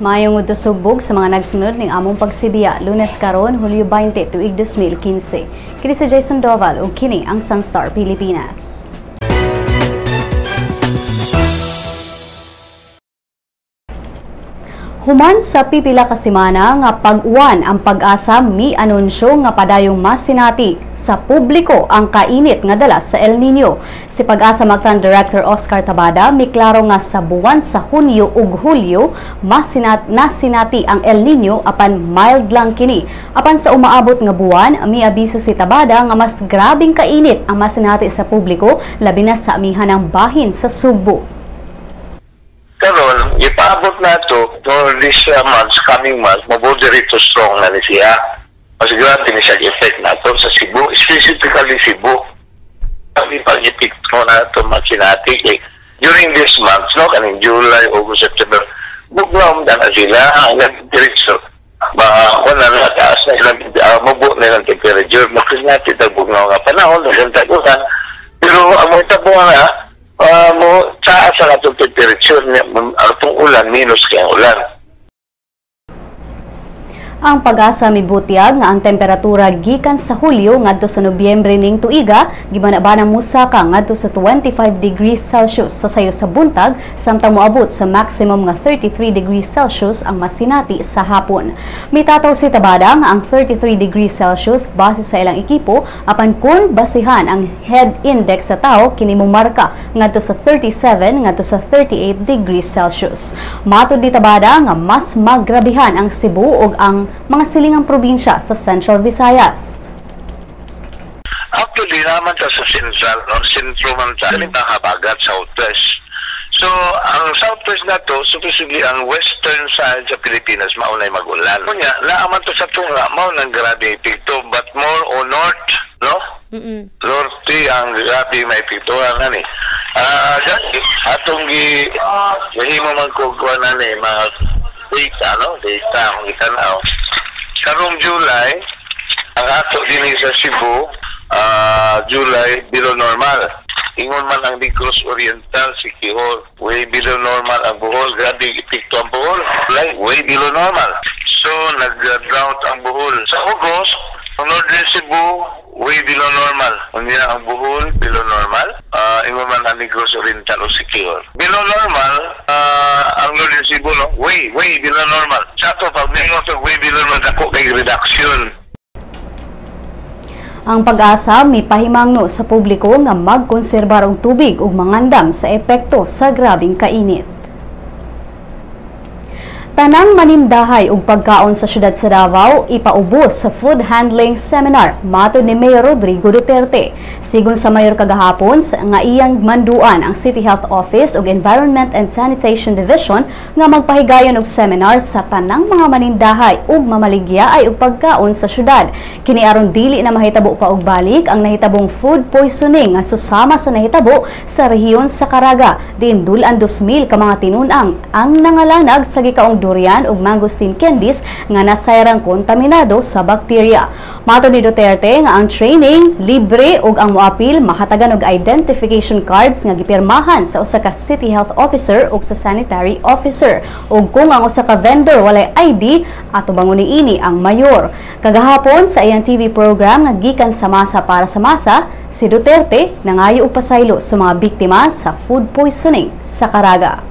Maayong udto, Sugbog, sa mga nagsunod ning among pagsibiya, Lunes karon, Hulyo 20, tuig 2015. Kini si Jason Doval ug kini ang Sunstar Pilipinas. Human sa pipila ka semana nga pag-uwan, ang Pag-asa mi-anunsyo nga padayong masinati sa publiko ang kainit nga dala sa El Nino. Si Pag-asa Mactan Director Oscar Tabada miklaro nga sa buwan sa Hunyo ug Hulyo nasinati ang El Nino, apan mild lang kini. Apan sa umaabot nga buwan, miabiso si Tabada nga mas grabing kainit ang masinati sa publiko, labi na sa amihanang bahin sa Sugbo. Karon, ipaabot na to for this months, coming months, moderate to strong na ni siya. Mas grabe ni siya effect na to sa Cebu, specifically Cebu. Ang pag-epekto na ito masinati eh, during this months, no, kaning July, August, September, bugnaw na sila, ang diretso. Wala na taas na ilang, mubo na ilang temperature, makinati na bugnaw nga panahon, nagantag-ulan. Pero ang mga tabuan na, mo taas ang atong temperature, atong ulan, minus kay ang ulan. Ang Pag-asa mibutyag nga ang temperatura gikan sa Hulyo ngadto sa Nobyembre ning tuiga gibana-banang mosaka ngadto sa 25 degrees Celsius sa sayo sa buntag, samtang moabot sa maximum nga 33 degrees Celsius ang masinati sa hapon. Mitataw si Tabada nga ang 33 degrees Celsius base sa ilang ekipo, apan kun basihan ang head index sa tao, kini momarka ngadto sa 37 ngadto sa 38 degrees Celsius. Matud ni Tabada nga mas magrabihan ang Cebu ug ang mga silingang probinsya sa Central Visayas. Actually, naman ta sa central, no? Sentro man ta, mm habagat, southwest. So, ang southwest na to, supposedly ang western side sa Pilipinas, maunay mag-ulan. Kunya, naaman to sa tunga, mao nang grabe epekto, but more o north, no? Norte ang grabe may epektuhan na ni. Atong gi, gahimo man ko kuha na ni, mga data, no? Data, kung itanaw. Karong July, ang ato din sa Cebu, July, below normal. Ingon man ang Negros Oriental, Siquijor, way below normal ang Bohol. Grabe epekto ang Bohol. July, way below normal. So, nag-drought ang Bohol. Sa August, ang Northern Cebu, way below normal. Unya ang Bohol, below normal. Ingon man ang Negros Oriental o Siquijor. Below normal, ang Northern Cebu, no? Way, way below normal. Sa ato, pag mingon sa way below normal, dako kay reduction. Ang Pag-asa may pahimangno sa publiko nga magkonserbar og tubig ug mangandam sa epekto sa grabing kainit. Tanang manindahay og pagkaon sa syudad sa Davao ipaubos sa food handling seminar, matod ni Mayor Rodrigo Duterte. Sigon sa mayor kagahapon nga iyang manduan ang City Health Office ug Environment and Sanitation Division nga magpahigayon og seminar sa tanang mga manindahay ug mamaligya ay og pagkaon sa syudad. Kini aron dili na mahitabo pa og balik ang nahitabong food poisoning nga susama sa nahitabo sa rehiyon sa Caraga. Diin dul-an 2,000 ka mga tinun-ang ang nangalanag sa gikaong durian ug mangosteen candies nga nasayrang kontaminado sa bakterya. Matod ni Duterte nga ang training libre ug ang moapil mahatagan og identification cards nga gipirmahan sa usa ka city health officer ug sa sanitary officer. Ug kung ang usa ka vendor walay ID, atubangon niini ang mayor. Kagahapon sa iyang TV program nga gikan sa masa para sa masa, si Duterte nangayo og pasaylo sa mga biktima sa food poisoning sa Caraga.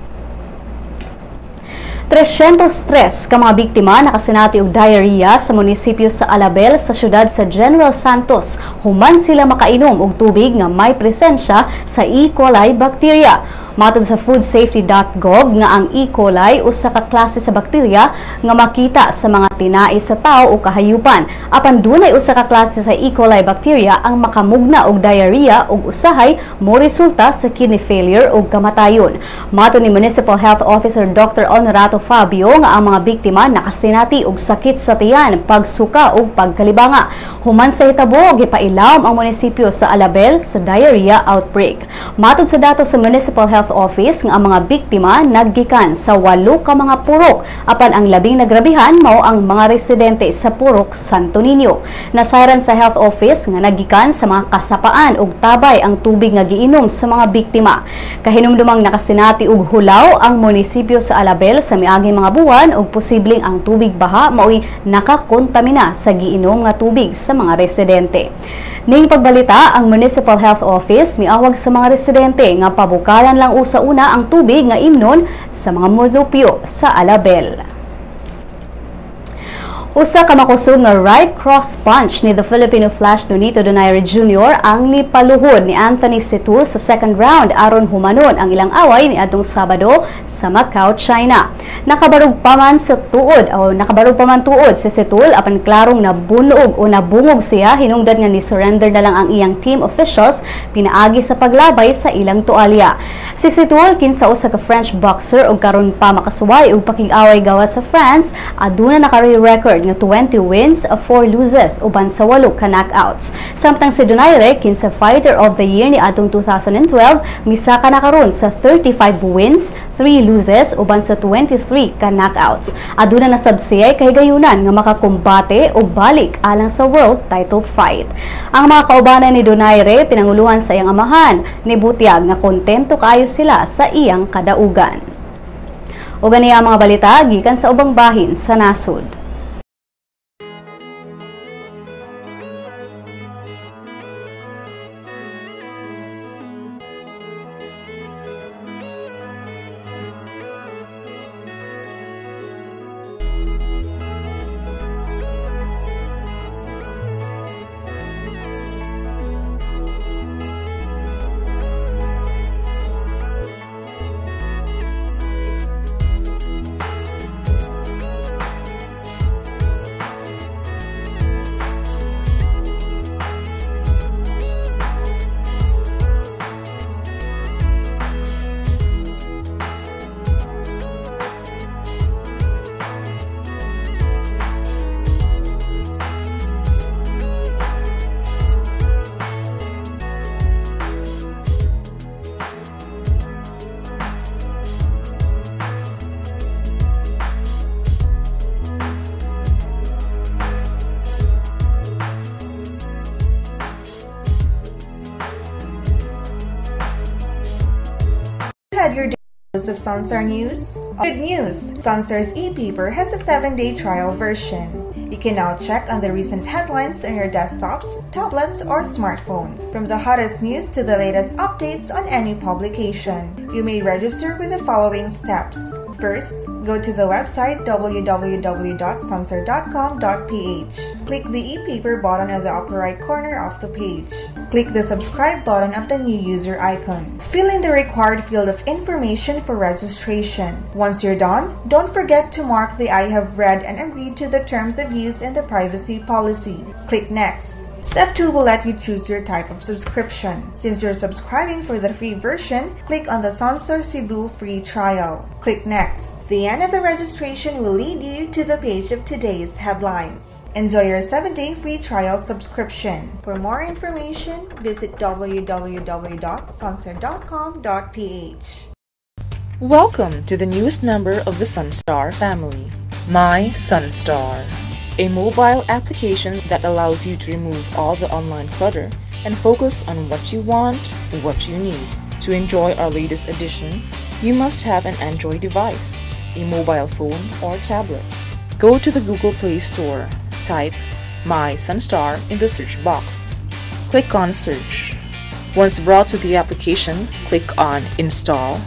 303 ka mga biktima nakasinati og diarrhea sa munisipyo sa Alabel sa syudad sa General Santos human sila makainom og tubig nga may presensya sa E. coli bacteria. Matod sa foodsafety.gov nga ang E. coli usa ka klase sa bakterya nga makita sa mga tinai sa tao o kahayupan. Apan dunay usa ka klase sa E. coli bacteria ang makamugna og diarrhea ug usahay mo resulta sa kidney failure ug kamatayon. Matod ni Municipal Health Officer Dr. Honorato Fabio nga ang mga biktima nakasinati og sakit sa tiyan, pagsuka ug pagkalibanga. Human sa hitabo, gipailawom ang munisipyo sa Alabel sa diarrhea outbreak. Matod sa datos sa Municipal Health Health Office nga ang mga biktima naggikan sa 8 ka mga purok apan ang labing nagrabihan mao ang mga residente sa Purok Santo Niño. Nasayran sa Health Office nga naggikan sa mga kasapaan ug tabay ang tubig nga giinom sa mga biktima. Kahinumdumang nakasinati og hulaw ang munisipyo sa Alabel sa miaging mga buwan ug posibleng ang tubig baha maoy nakakontamina sa giinom nga tubig sa mga residente. Ning pagbalita, ang Municipal Health Office miawag sa mga residente nga pabukalan lang usa una ang tubig nga imnon sa mga mulupyo sa Alabel. Usa ka makusog nga right cross punch ni The Filipino Flash Nonito Donaire Jr. ang nipaluhod ni Anthony Situl sa second round aron humanon ang ilang away ni adtong Sabado sa Macau, China. Nakabarog pa man sa tuod o nakabarog pa man tuod si Situl apan klarong nabunog o nabungog siya hinungdan nga ni surrender na lang ang iyang team officials pinaagi sa paglabay sa ilang tualya. Si Situl kinsa usa ka French boxer og karon pa makasuway og pakig-away gawas sa France, aduna naka-record nga 20 wins, 4 loses uban sa 8 ka knockouts. Samtang si Donaire kinsa Fighter of the Year ni atong 2012 misaka na karon sa 35 wins, 3 loses uban sa 23 ka knockouts. Aduna na sab siya kahigayunan nga makakumbate og balik alang sa world title fight. Ang mga kaubanan ni Donaire pinanguluhan sa iyang amahan ni butyag nga kontento kaayo sila sa iyang kadaugan. O ganiya ang mga balita gikan sa ubang bahin sa nasod. Had your dose of Sunstar News? Good news! Sunstar's e-paper has a 7-day trial version. You can now check on the recent headlines on your desktops, tablets, or smartphones. From the hottest news to the latest updates on any publication. You may register with the following steps. First, go to the website www.sunstar.com.ph. Click the e-paper button on the upper right corner of the page. Click the subscribe button of the new user icon. Fill in the required field of information for registration. Once you're done, don't forget to mark the I have read and agreed to the terms of use and the privacy policy. Click Next. Step 2 will let you choose your type of subscription. Since you're subscribing for the free version, click on the Sunstar Cebu free trial. Click Next. The end of the registration will lead you to the page of today's headlines. Enjoy your 7-day free trial subscription. For more information, visit www.sunstar.com.ph. Welcome to the newest member of the Sunstar family, My Sunstar, a mobile application that allows you to remove all the online clutter and focus on what you want, what you need. To enjoy our latest edition, you must have an Android device, a mobile phone or tablet. Go to the Google Play Store, type My Sunstar in the search box. Click on Search. Once brought to the application, click on Install.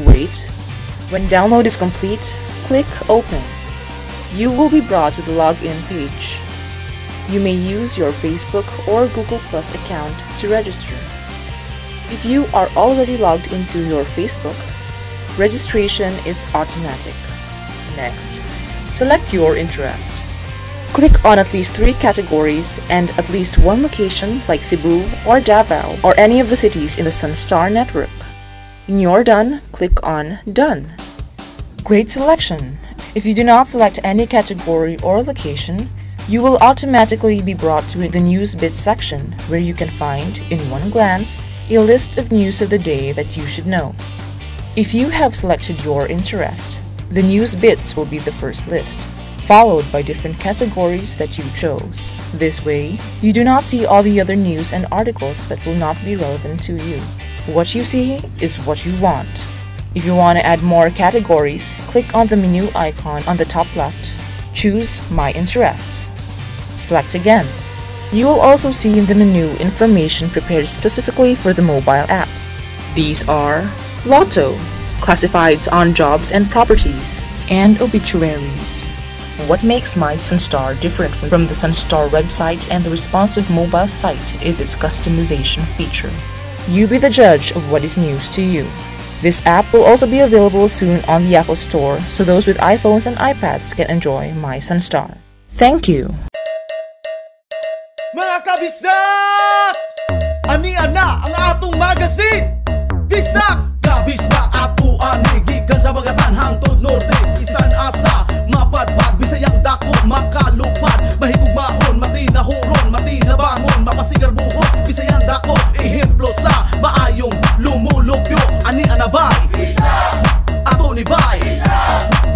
Wait. When download is complete, click Open. You will be brought to the login page. You may use your Facebook or Google Plus account to register. If you are already logged into your Facebook, registration is automatic. Next, select your interest. Click on at least 3 categories and at least 1 location like Cebu or Davao or any of the cities in the Sunstar network. When you're done, click on Done. Great selection! If you do not select any category or location, you will automatically be brought to the News Bits section where you can find, in one glance, a list of news of the day that you should know. If you have selected your interest, the news bits will be the first list, followed by different categories that you chose. This way, you do not see all the other news and articles that will not be relevant to you. What you see is what you want. If you want to add more categories, click on the menu icon on the top left. Choose My Interests. Select again. You will also see in the menu information prepared specifically for the mobile app. These are Lotto, classifieds on jobs and properties, and obituaries. What makes My Sunstar different from the Sunstar website and the responsive mobile site is its customization feature. You be the judge of what is news to you. This app will also be available soon on the Apple Store, so those with iPhones and iPads can enjoy My Sunstar. Thank you! Mga kabisdak! Ania na ang atong magazine! Bisdak! Kabisdak ato ani gikan sa Bagatan hangtod Norte, isan asa mapadpad, Bisayang dako makalupad, mahigugmaon, matinahuron, matinabangon, mapasigarbuhon, Bisayang dako ehemplo sa maayong lumulupyo. Ani anabay ato ni bay,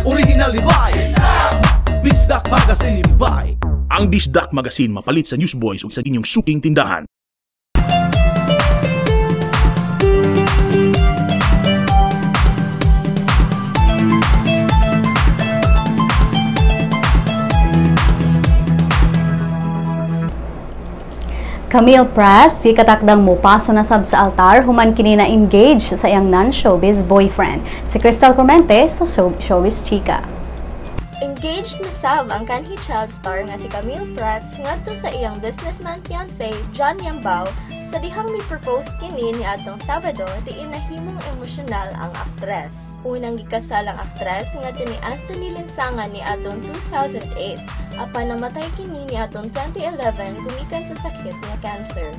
original ni bay, Bisdak Magazine bay. Ang Bisdak Magazine mapalit sa Newsboys ug sa inyong suking tindahan. Camille Prats, gikatakdang mopaso na sab sa altar human kini na engage sa iyang non-showbiz boyfriend. Si Crystal Clemente sa Showbiz Chika. Engaged na sab ang kanhi child star nga si Camille Prats ngadto sa iyang businessman fiancé John Yambao sa dihang mi-propose kini niadtong Sabado diin nahimong emosyonal ang aktres. Unang gikasal ang aktres ngadto ni Anthony Linsangan niadtong 2008 apan namatay kini niadtong 2011 gumikan sa sakit nga cancer.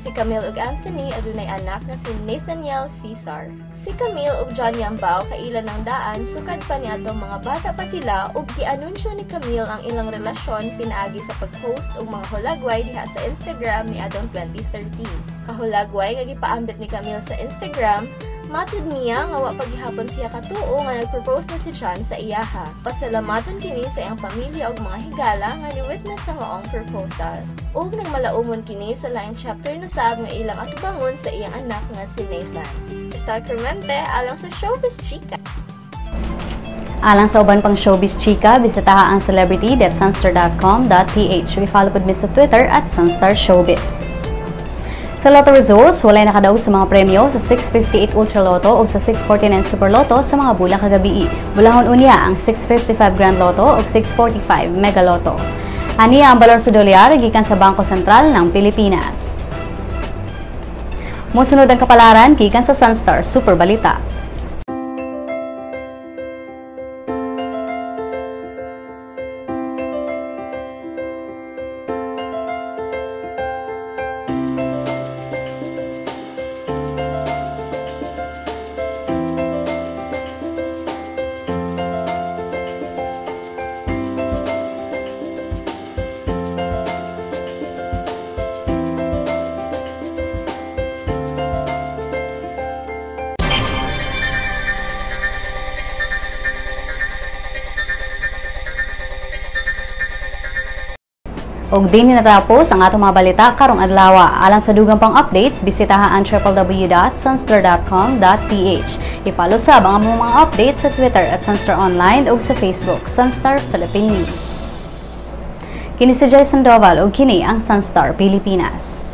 Si Camille ug Anthony adunay anak na si Nathaniel Cesar. Si Camille ug John Yambao kaila ng daan sukad pa niadtong mga bata pa sila ug gianunsyo ni Camille ang ilang relasyon pinaagi sa pag-post og mga hulagway diha sa Instagram niadtong 2013. Kahulagway nga gipaambit ni Camille sa Instagram, matud niya nga wa paghihapon siya katuo nga nagpropose na si John sa iyaha. Pasalamaton kini sa iyang pamilya ug mga higala nga ni-witness sa maong proposal. Ug nagmalaumon kini sa laing chapter na sab nga ilang atubangon sa iyang anak nga si Nathan. Crystal Clemente alang sa Showbiz Chika. Alang sa uban pang Showbiz Chika, bisitaha ang celebrity.sunstar.com.ph. I-follow pod mi sa Twitter at Sunstar Showbiz. Sa Lotto results, walay nakadaog sa mga premyo sa 658 Ultra Lotto o sa 649 Super Lotto sa mga bulang kagabii. Bulahon unya ang 655 Grand Lotto o 645 Mega Lotto. Aniya ang balor sa dolyar gikan sa Bangko Sentral ng Pilipinas. Mosunod ang kapalaran gikan sa Sunstar Super Balita. Og din natapos ang atong mga balita karong adlaw. Alang sa dugang pang updates, bisitaha ang www.sunstar.com.ph. I-follow sab ang among mga updates sa Twitter at Sunstar Online ug sa Facebook, Sunstar Philippine News. Kini si Jai Sandoval ug kini ang Sunstar Pilipinas.